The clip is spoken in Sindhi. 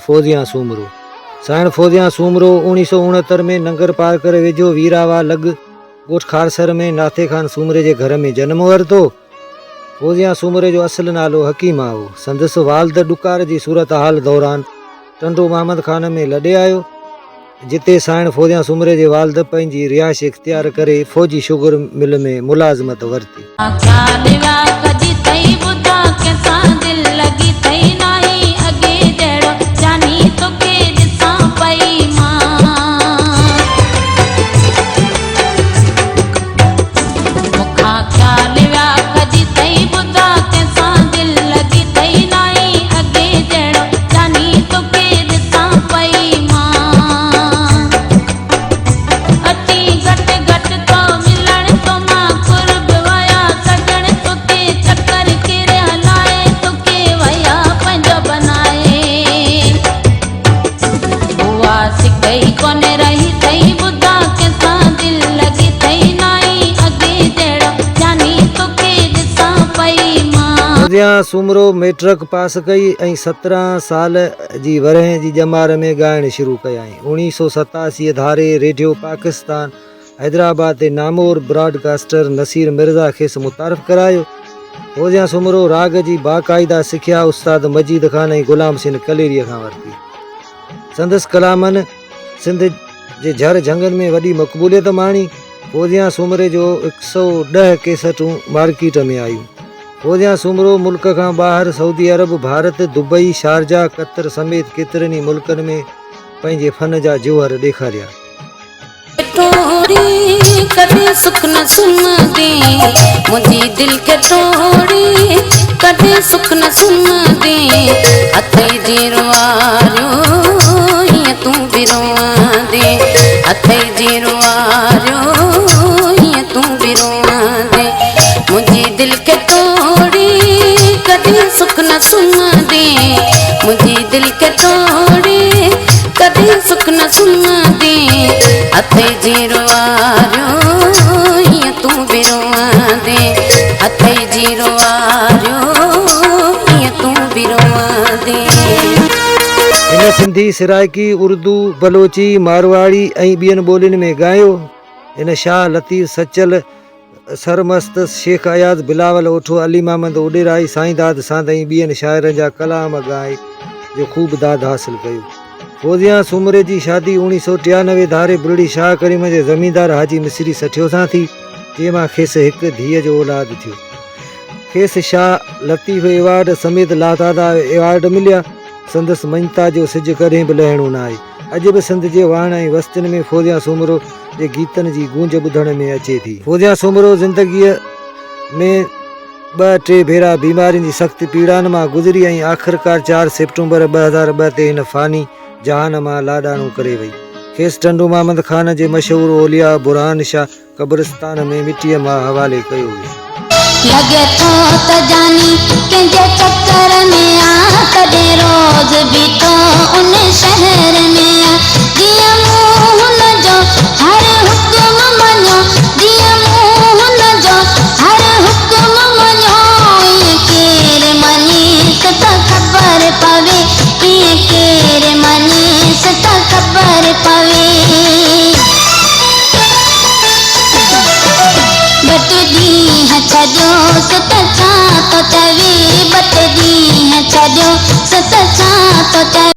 فوزيان سومرو. سائڻ فوزيان سومرو اوڻيهه سؤ اڻهتر ۾ ننگر پارڪر ويجهو ويراواهه لڳ ڳوٺ کارسر ۾ ناٿي خان سومري جي گهر ۾ جنم ورتو. فوزيان سومري جو اصل نالو حڪيما هو. سندس والد ڏڪار جي صورتحال دوران ٽنڊو محمد خان ۾ لڏي آيو، جتي سائڻ فوزيان سومري جي والد پنهنجي رهائش اختيار ڪري فوجي شگر مل ۾ ملازمت ورتي. مون کان خيال ويا کڄي ٿئي ٻڌا ڪنهن سان دل لڳي ٿئي ناهي اڳي جهڙو جاني توکي ڏسان پئي مان اچي گهٽ گهٽ ٿو ملڻ تو مان قرب ويا سڄڻ توکي چڪر ڪري هلائي توکي ويا پنهنجو بنائي اها سڪ ئي ڪونهي رهي ٿئي ٻڌا ڪنهن سان دل لڳي ٿئي ناهي اڳي جهڙو جاني توکي ڏسان پئي مان. فوزيان سومرو مئٽرڪ پاس ڪئي ۽ 17 سال جي ورهين جي ڄمار ۾ ڳائڻ شروع ڪيائين. 1987 ڌاري ريڊيو پاڪستان حيدرآباد تي نامور براڊ ڪاسٽر نصير مرزا کيس متعارف ڪرايو. فوزيان سومرو راڳ جي باقاعده سکيا استاد مجيد خان ۽ غلام حسين ڪليريء کان ورتي. سندس ڪلامن سنڌ جي جھر جھنگن ۾ وڏي مقبوليت ماڻي. فوزيان سومري جو هڪ سئو ڏهه ڪيسٽون مارڪيٽ ۾ آيون. فوزيان سومرو ملڪ کان ٻاهر سعودي عرب، ڀارت، دبئي، شارجه، قطر سميت ڪيترن ئي ملڪن ۾ پنهنجي فن جا جوهر ڏيکاريا. ٽوڙي ڪڏهن سک نه سمهندين منهنجي دل کي ٽوڙي ڪڏهن سک نه سمهندين اٿئي جي روئاريو هيئن تون به روئندين اٿئي جي روئاريو هيئن تون به روئندين منهنجي دل کي ٽوڙي ڪڏهن سک نه سمهندين منهنجي دل کي ٽوڙي ڪڏهن سک نه سمهندين اٿئي جي روئاريو هيئن تون به روئندين اٿئي جي روئاريو هيئن تون به روئندين. هن سنڌي، سرائيڪي، اردو، بلوچي، مارواڙي ۽ ٻين ٻولين ۾ ڳايو. هن شاهه لطيف، سچل، سرمست، شيخ اياز، بلاول اوٺو، علي محمد اڏيرائي، سائينداد ساند ۽ ٻين شاعرن جا ڪلام ڳائي جو خوب داد حاصل ڪيو. فوزيان سومري جي شادي اوڻيهه سئو ٽيانوي ڌاري بلڙي شاهه ڪريم جي زميندار حاجي مصري سٺيو سان ٿي، جنهن مان کيس هڪ ڌيء جو اولاد ٿيو. کيس شاهه لطيف ايوارڊ سميت لاتعداد ايوارڊ مليا. سندس مڃتا جو سج ڪڏهن به لهڻو ناهي. اڄ به سنڌ جي واهڻ ۽ وستين ۾ فوزيان سومرو جي گيتن جي گونج ٻڌڻ ۾ اچي ٿي. فوزيان سومرو زندگيء ۾ ٻه ٽي ڀيرا بيمارين جي سخت پيڙائن مان گذري ۽ آخرڪار چار سيپٽمبر 2002 تي هن فاني جهان مان لاڏاڻو ڪري وئي. کيس ٽنڊو محمد خان جي مشهور اولياء برهان شاهه قبرستان ۾ مٽيء ماء حوالي ڪيو ويو. لڳي ٿو ته جاني ڪنهن جي